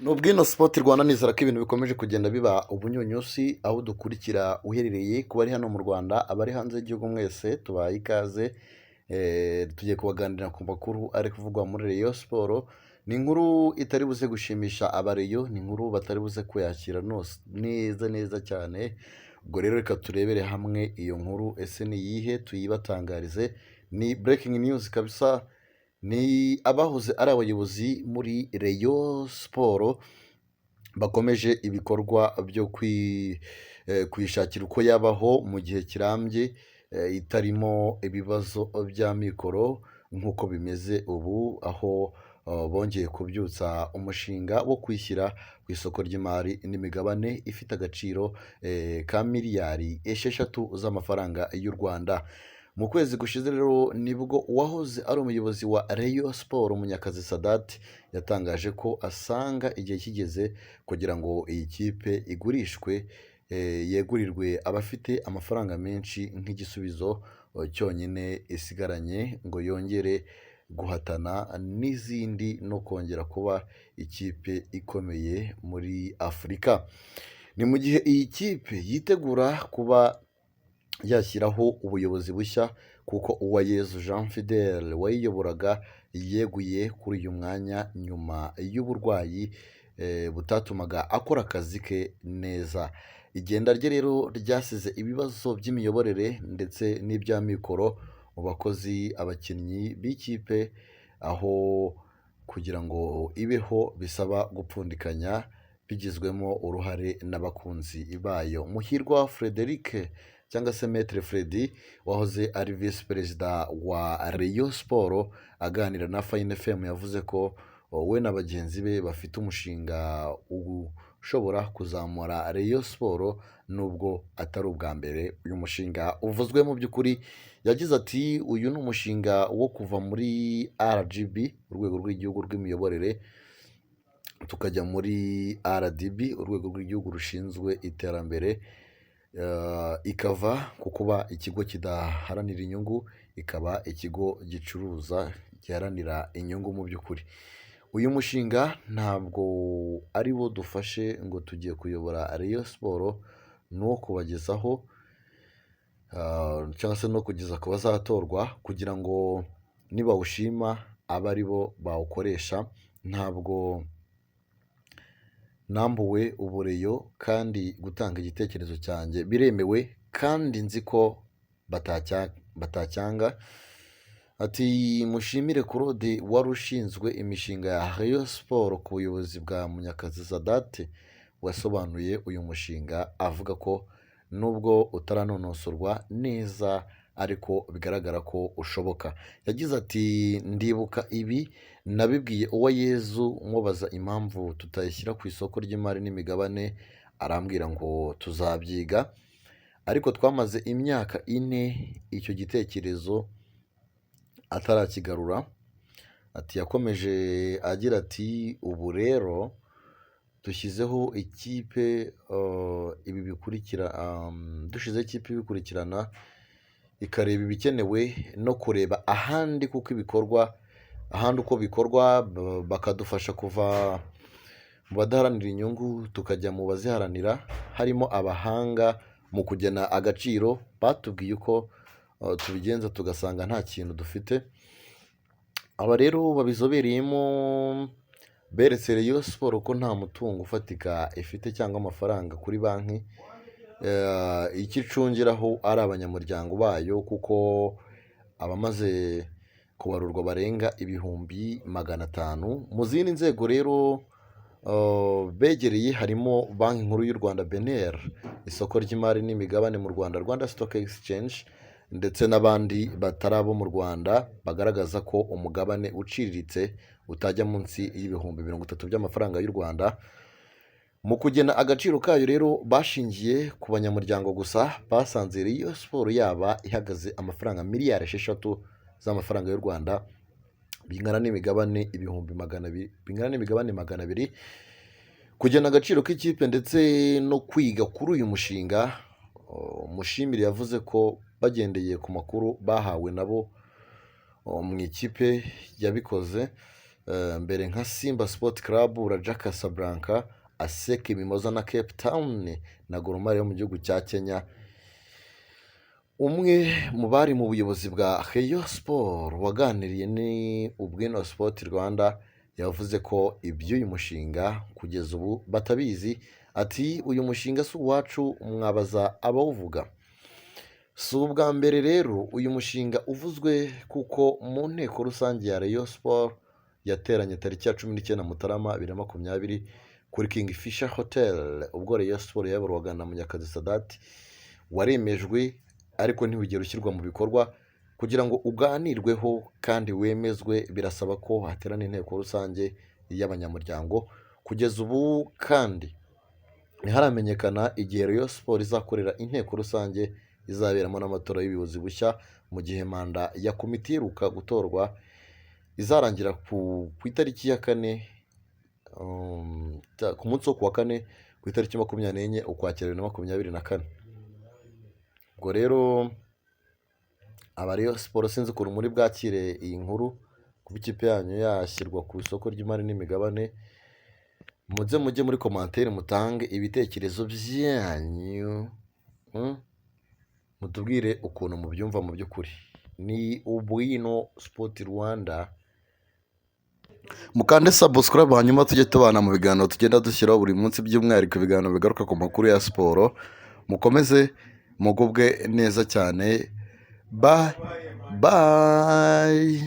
Ni ubwino Sport Rwanda. Nizera ko ibintu bikomeje kugenda biba ubunyunyusi aho dukurikira uherereye, ku bari hano mu Rwanda, abari hanze y'igihugu, mwese tubaye ikaze. Tugiye kubaganirira ku makuru ari kuvugwa muri Rayon Sport. Ni inkuru itari buze gushimisha abareyo, ni inkuru batari buze kuyakira neza neza cyane. Ubwo rero reka turebere hamwe iyo nkuru, ese ni iyihe, tuyibatangarize. Ni breaking news kabisa. Ni abahoze ari abayobozi muri Rayon Sport bakomeje ibikorwa byo kuyishakira uko yabaho mu gihe kirambye, itarimo ibibazo by'amikoro nk'uko bimeze ubu, aho bongeye kubyutsa umushinga wo kwishyira ku isoko ry'imari n'imigabane ifite agaciro ka miliyari 6 z'amafaranga y'u Rwanda. Mu kwezi gushize rero nibwo uwahoze ari umuyobozi wa Rayon Sport, Munyakazi Sadate, yatangaje ko asanga igihe kigeze kugira ngo iyi kipe igurishwe, yegurirwe abafite amafaranga menshi nk'igisubizo cyonyine isigaranye ngo yongere guhatana n'izindi no kongera kuba ikipe ikomeye muri Afurika. Ni mu gihe iyi kipe yitegura kuba yashyiraho ubuyobozi bushya, kuko Uwayezu Jean Fidele wayiyoboraga yeguye kuri uyu mwanya nyuma y'uburwayi butatumaga akora akazi ke neza. Igenda rye rero ryasize ibibazo by'imiyoborere ndetse n'iby'amikoro mu bakozi, abakinnyi b'ikipe, aho kugira ngo ibeho bisaba gupfundikanya bigizwemo uruhare n'abakunzi bayo. Muhirwa Frederic cyangwa se Maître Freddy, wahoze ari visi perezida wa Rayon Sport, aganira na Fine FM, yavuze ko we na bagenzi be bafite umushinga ushobora kuzamura Rayon Sport, nubwo atari ubwa mbere uyu mushinga uvuzwe. Mu by'ukuri yagize ati: "Uyu ni umushinga wo kuva muri RGB, urwego rw'igihugu rw'imiyoborere, tukajya muri RDB, urwego rw'igihugu rushinzwe iterambere, ikava ku kuba ikigo kidaharanira inyungu ikaba ikigo gicuruza giharanira inyungu. Mu by'ukuri uyu mushinga ntabwo ari wo dufashe ngo tugiye kuyobora Rayon Sport, ni uwo kubagezaho cyangwa se no kugeza ku bazatorwa kugira ngo nibawushima abe ari bo bawukoresha. Ntabwo nambuwe ubureyo, kandi gutanga igitekerezo cyanjye biremewe, kandi nzi ko batacyanga." Ati: "Mushimire Claude wari ushinzwe imishinga ya Rayon Sport ku buyobozi bwa Munyakazi Sadate wasobanuye uyu mushinga, avuga ko nubwo utaranonosorwa neza ariko bigaragara ko ushoboka." Yagize ati: "Ndibuka ibi nabibwiye Uwayezu mubaza impamvu tutayishyira ku isoko ry'imari n'imigabane, arambwira ngo tuzabyiga, ariko twamaze imyaka 4 icyo gitekerezo atarakigarura." Ati yakomeje agira ati: "Ubu rero dushyizeho ikipe ibi bikurikira, dushyizeho ikipe ibikurikirana, ikareba ibikenewe no kureba ahandi kuko ibikorwa ahandi uko bikorwa, bakadufasha kuva mu badaharanira inyungu tukajya mu baziharanira. Harimo abahanga mu kugena agaciro, batubwiye uko tubigenza, tugasanga nta kintu dufite. Aba rero babizobereyemo beretse Rayon Sport ko nta mutungo ufatika ifite cyangwa amafaranga kuri banki, icyo icungiraho ari abanyamuryango bayo, kuko abamaze kubarurwa barenga 500,000. Mu zindi nzego rero begereye harimo Banki Nkuru y'u Rwanda, BNR, isoko ry'imari n'imigabane mu Rwanda, Rwanda Stock Exchange, ndetse n'abandi batari abo mu Rwanda bagaragaza ko umugabane uciriritse utajya munsi y'30,000 by'amafaranga y'u Rwanda. Mu kugena agaciro kayo rero bashingiye ku banyamuryango gusa, basanze Rayon Sport yaba ihagaze amafaranga miliyari 6 z'amafaranga y'u Rwanda, bingana n'imigabane 200,000, bingana n'imigabane 200. Kugena agaciro k'ikipe ndetse no kwiga kuri uyu mushinga, Mushimire yavuze ko bagendeye ku makuru bahawe nabo mu ikipe yabikoze. mbere nka Simba Sport Club, Raja Casablanca, ASEC Mimosa na Cape Town na Gor Mahia yo mu gihugu cya Kenya. Umwe mu bari mu buyobozi bwa Rayon Sport waganiriye ni Ubwino Sport Rwanda yavuze ko iby'uyu mushinga kugeza ubu batabizi. Ati: "Uyu mushinga si uwacu, mwabaza abawuvuga." Si ubwa mbere rero uyu mushinga uvuzwe, kuko mu nteko rusange ya Rayon Sport yateranye tariki ya 19 Mutarama 2020 kuri King Fisher Hotel, ubwo Rayon Sport yayoborwaga na Munyakazi Sadati, waremejwe ariko ntiwigera ushyirwa mu bikorwa. Kugira ngo uganirweho kandi wemezwe birasaba ko haterana inteko rusange y'abanyamuryango. Kugeza ubu kandi ntiharamenyekana igihe Rayon Sport izakorera inteko rusange izaberamo n'amatora y'ubuyobozi bushya, mu gihe manda ya komite iheruka gutorwa izarangira ku itariki ya 4, ku munsi wo ku wa kane ku itariki 24 Ukwakira 2024. Ubwo rero aba Rayon Sport, sinzi ukuntu muri bwakire iyi nkuru, kuba ikipe yanyu yashyirwa ku isoko ry'imari n'imigabane. Muze mujye muri commentaire mutange ibitekerezo byanyu, Mutubwire ukuntu mubyumva mu by'ukuri. Ni Ubwino Sport Rwanda. Mukande subscribe, hanyuma tujye tubana mu biganiro tugenda dushyiraho buri munsi, by'umwihariko ibiganiro bigaruka ku makuru ya siporo. Mukomeze mugubwe neza cyane. Bye bye.